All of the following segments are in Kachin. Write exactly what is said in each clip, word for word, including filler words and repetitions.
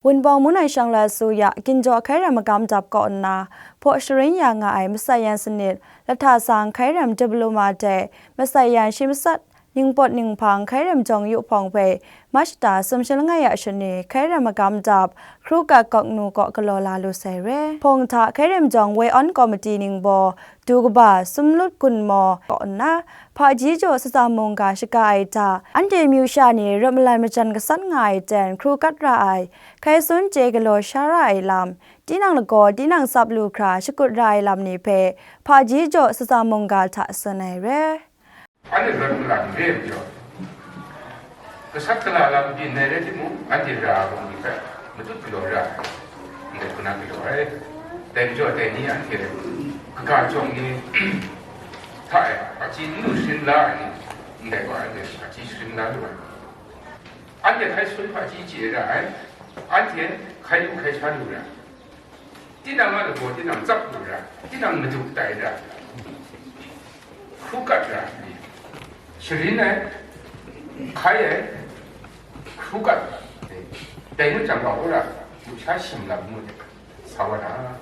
Wunpawng Munai Shanglai Su Ya Ginjaw Hkai Rem Magam Dap kaw nna hpaw sharin ya nga ai masai yan sanit, lahta sang Hkai Rem Diploma de masai yan shi matsat, ningpawt ninghpang Hkai Rem Jawng Yu Hpawng hpe Mach shata sumshi langai a shani Hkai Rem Magam Dap Hkru Kat Kawk Nu kaw galaw la lu sai re. Hpawng hta Hkai Rem Jawng Woi Awn Komiti ningbaw du kaba Sumlut Gun Maw kaw nna, hpaji jaw sata mungga shaga ai hta, anhte myu sha ni rawt malan majan gasat nga ai ten hkru kat ra ai, hkai sun chye galaw sha ra ai lam, tinang lagaw tinang tsap lu hkra shakut ra ai lam ni hpe hpaji jaw sata mungga hta tsun ai re. Anhte rawt malan re ai majaw, gasat gala lam byin ai rai timung, anhte ra ai hpung ni hpe matut galaw ra ai, ndai hku na galaw ai. Dai majaw, dai ni anhte kaga jawng ni hta e hpaji n lu sharin la ai ni, ndai gaw anhte hpaji sharin la lu ai. Anhte hkai sun hpaji chye ra ai, anhte hkai lu hkai sha lu ra ai. Tinang a lagaw tinang tsap lu ra, tinang madu tai ra, hkru kat ra, sharin ai, hkai ai, hkru kat, dai ngut jang, wa wora, lusha shim lam ngut, sa wa na.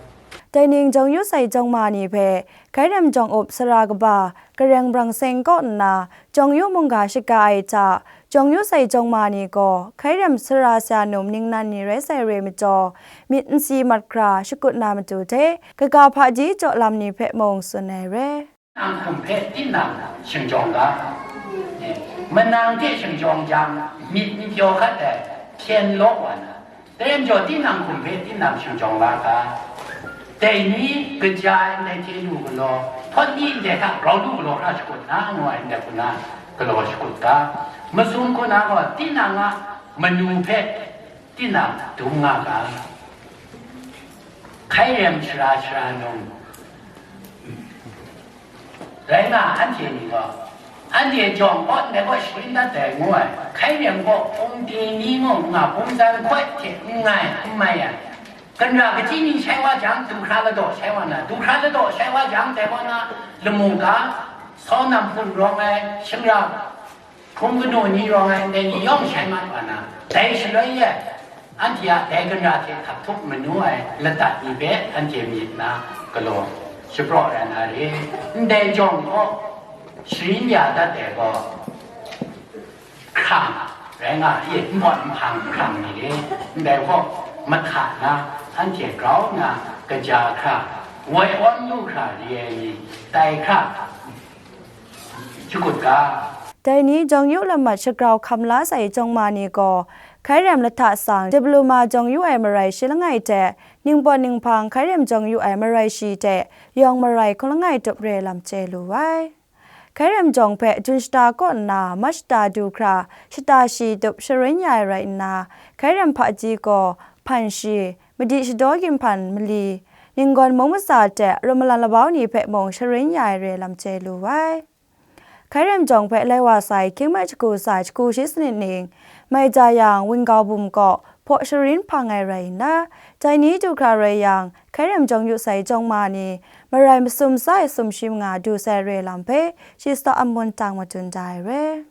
Dai ning jawng yu sai jawng ma ni hpe, Hkai Rem Jawng Up Sara Kaba Gareng Brang Seng kaw nna, jawng yu mungga shaga ai hta, jawng yu sai jawng ma ni gaw, Hkai Rem Sara Sara Num ningnan ni rai sai re majaw, myit n si mat hkra shakut na matu hte, kaga hpaji jaw lam ni hpe mung tsun ai re. Nang hkum hpe tinang shingjawng ga, manang hte shingjawng jang, myit n pyaw hkat ai, hpyen law wa na, dai majaw tinang hkum hpe tinang shingjawng la ga, dai ni kaja ai ndai hte lu galaw, hpawt ni ndai hta grau lu galaw hkra shakut na, ngu ai ndai hku na galaw shakut ga, masum hku na gaw tinang a manu hpe tinang dum nga ga, Hkai Rem Sara Sara Num rai nga, anhte ni gaw, anhte jawng kaw ndai kaw sharin dat ai ngu ai, Hkai Rem kaw hpung ting ni mung nga, hpung san hkoi hte n ngai, n mai ai, ganra kachyi ni shai wa jang, du hkra ladaw shai wa na, du hkra ladaw shai wa jang, dai kaw na lamu ga, sau nam hpun rawng ai, shingra hpung kanu ni rawng ai ndai ni yawng shai mat wa na, dai shaloi e, anhte a dai ganra hte hkap htup manu ai ladat ni hpe anhte myit na galaw shapraw rai na re. Ndai jawng gaw sharin ya dat ai gaw, hkrang rai nga, ye, npawt nhpang hkrang ni re. Ndai gaw mahta na, anhte grau nna kaja hkra, woi awn lu hkra re ai ni, tai hkra, shakut ga. Dai ni jawng yu lamat shagrau hkam la sai jawng ma ni gaw, Hkai Rem lahta sang Diploma jawng yu ai marai shi langai hte, ningpawt ninghpang Hkai Rem jawng yu ai marai shi hte, yawng marai hkun langai tup re lam chye lu ai. Hkai Rem jawng hpe Jun shata kaw nna Mach shata du hkra shata shi tup sharin ya ai rai nna, Hkai Rem hpaji gaw hpan shi, madi shadaw ginhpan mali, ninggawn mung matsa hte rawt malan labau ni hpe mung sharin ya ai re lam chye lu ai. Hkai Rem jawng hpe lai wa sai hkying mai shagu sai shagu shi sanit ning, mai ja yang, wingkau bum kaw hpaw sharin hpang ai rai nna, dai ni du hkra rai yang, Hkai Rem jawng yu sai jawng ma ni, marai masum sa ai sumshi manga du sai re lam hpe, shi sa a mun tang madun da ai re.